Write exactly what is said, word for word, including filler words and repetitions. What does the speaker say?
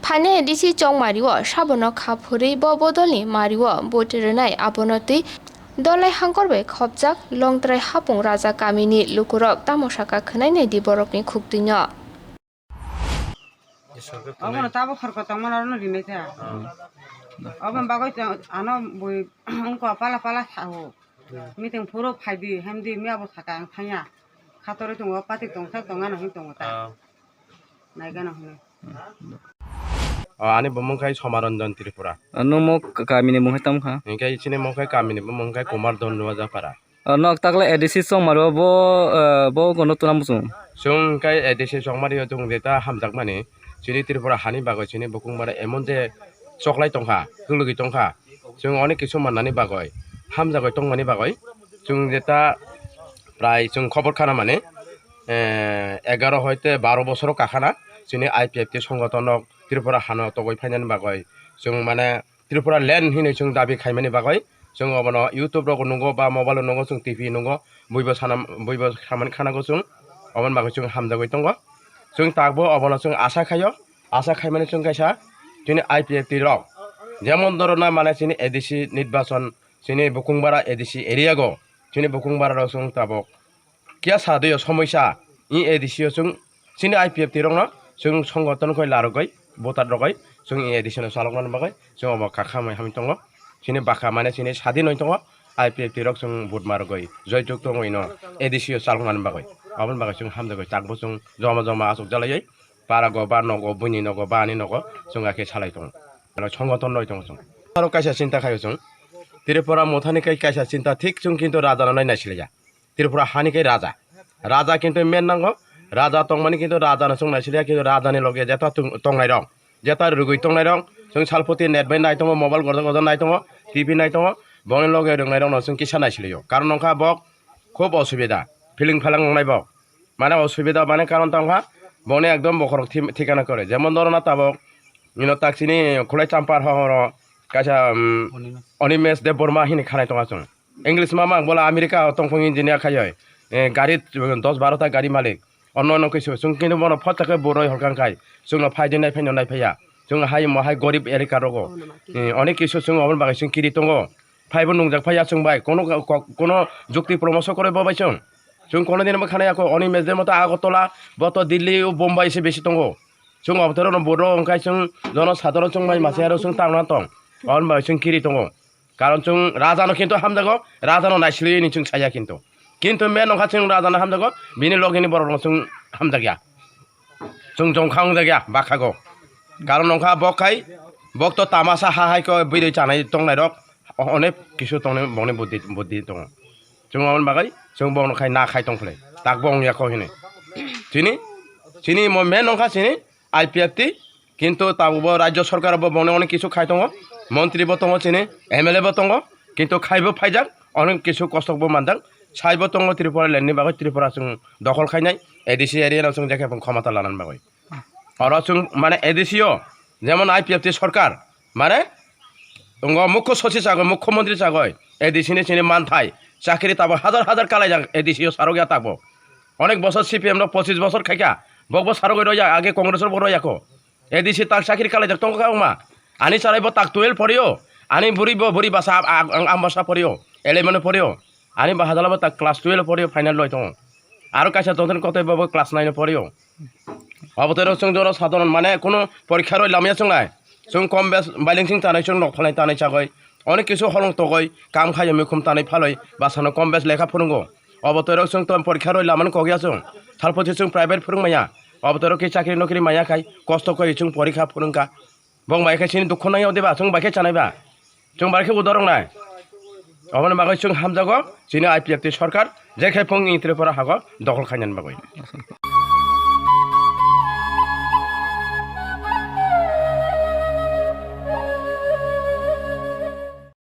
Thani A D C chongmario sabono kha phurwi bo bodolni mario vote rwnai, abono twi dolai hangkor bai khopjak Longtrai Hapung Raja kamini lukurok tamo saka khwnai naidi borokni khuktwino. Obono tabuk khorkotong mano rinai ta. Oboni bagwi ano bui wngkha pala pala sao. Meeting phuru phaidi, hemdi, miya bo saka ang thangya. Khatorwi tongo, pati tongthak tongano hin tongo ta. Ah. Naigano hwnwi. Ah, ani bumung khai Somaranjan Tripura. Ah, nwng mo k-, kamini mung hai tamo kha? Hinkhe chini mung khai kamini bumung khai Kumar Don Nuajapara. Ah, nok takle A D C chongmaro bo, ah, bo kono tuna muchung? Chwng khai A D C chongmari yo chwng jeta hamjakmani. Chini Tripura hani bagwi chini bukung bara emon je choklai tongkha, kwlwgwi tongkha. Chwng onek kisu mannani bagwi, hamjagwi tongmani bagwi, chwng jeta prai chwng khobor khana mani, eh, egaro hoite baro bosoro kakhana chini I P F T songotonrok Tripura hano togwi phainani bagwi, chwng mane Tripura land hinwi chwng dabi khaimani bagwi, chwng obono YouTube rogo nungo ba mobile o nungo, chwng T V nungo, buibo sana, buibo samani khanago chwng, oboni bagwi chwng hamjagwi tongo. Chwng takbo obono chwng asa khaio, asa khaimani chwng kaisa chini I P F T rok, jemon dhoro na mane chini A D C nirbachon, chini Bukungbara A D C area go, chini Bukungbara rok chwng tabok kiya sa doyo somoisa, i A D C o chwng chini I P F T rokno chwng songoton khoi larogoi, voter rogoi, chwng i A D C no chaloknani bagwi chwng obo kakhamai hamwi tongo. Chini bwkha mane chini sadin oi tongo, I P F T rok chwng vote marogoi, joyjukto wngwi no A D C o chaloknani bagwi, aboni bagwi chwng hamjagoi takbo chwng joma joma achuk jalaiwi. Para go ba nogo, buini nogo, ba ani nogo, chwng akhe salai tongo. Ano songoton roi tongo chwng. Aro kaisa chinta khaio chwng. Tripura mothani kai kaisa chinta thik chwng kintu raja no nai naisiliya. Tripura hani kai raja. Raja kintu men nango. Raja tongmani kintu raja no chwng naisiliya, kintu raja ni loge jeta tung-, tongnai rok. Jeta rugwi tongnai rok. Chwng salphuti net bai nai tongo, mobile gorjak gorjak nai tongo, T V nai tongo. Bongni loge rwngnai rok no chwng kisa naisiliyo. Karon wngkha bok khub osubida. Feeling phalang wngnai bok. Mane o subida mane karon tangkha, boni ekdom bokhorok thim-, thikana kore. Jemon dhoro na tabok, ino tak chini Khulai Champar hohoro kaisa, um, Onimes. Onimes Debbarma hini khanai tonga chwng. English mama ang bola America o tongphung engineer khaiyoi. Eh, gari, um, dos baro ta gari malik. Onno onno kisu chwng kini bono phot chakhe boroi horkang khai. Chwngno phai di nai phai no nai phaiya. Chwng hai mo hai gorib elika rogo. Eh, onek kisu chwng oboni bagwi chwng kiri tongo. Phaibo nungjak phaiya chwng bai. Kono ko-, kono jukti promoso kore bo bai chwng. Chwng kono din bo khana yako, oni mejde moto Agartala, boto Delhi, o Bombay se besi tongo. Chwng obotoro no boro wngkha chwng jono sadharon chwng mai masa aro chwng tangna tong. Oboni bai chwng kiri tongo. Karon chwng raja no kintu hamjago, raja no naisili ni chwng saya kintu. Kintu men wngkha chwng raja no hamjago, bini logi ni borok no chwng hamjakya. Chwng jongkha wngjakya bakhago. Karon wngkha bok khai, bok to tamasa ha hai ko bwrwi chanai tongnai rok, o-, onek kisu tongnai bokni buddi, buddi tongo. Chwng aboni bagwi chwng bokno khai na khai tongkhlai, tak bo wngya kho hinwi. Chini, chini mo men wngkha chini I P F T, kintu tabukbo rajyo sorkar bo bokno onek kisu khai tongo, montri bo tongo chini, M L A bo tongo, kintu khaibo phaijak, onek kisu kostok bo manjak, saibo tongo Tripura land ni bagwi, Tripura chwng dokhol khainai, A D C area no chwng jekhe phung khomota lanani bagwi. Oro chwng mane A D C o, jemon I P F T sorkar, mane wngo mukho sochi chagwi, mukho montri chagwi, A D C ni chini manthai, chakri tabuk hajar hajar kalaijak A D C o sarok ya tabuk. Onek bosor C P M no pochis bosor khaikha, bokbo sarogwi roya, age Congress o bo roya kho. A D C tak chakri kalaijak tongkha wngma. Ani charai bo tak twelve poriyo, ani bwrwi bo bwrwi basa a-, a-, ang, ang basa poriyo, eleven o poriyo. Ani bahajala bo ta class twelve poriyo, final roi tongo. Aro kaisa tongthani kothai bo, bo class nine poriyo. Obo tei rok chwng jono sadharon mane kuno porikha roi lamya chwngnai. Chwng kom bes bailing sing tanai chwng nok phalnai tanai chagoi. Onek kisu holong togoi kam khayo mikhum tanai phaloi basano kom bes lekha phwrwngo. Obo tei rok chwng to porikha roi lamani kokya chwng. Thalpoti chwng private phwrwng maya. Obo tei rok khe chakri nokri maya khai kosto koi chwng porikha phwrwngkha. Bong bai khe chini dukhu nai o deba, chwng bai khe chanai ba. Chwng bai khe udo rok nai. Oboni bagwi chwng hamjago, chini I P F T sorkar, je khe phung in Tripura hago dokhol khainani bagwi.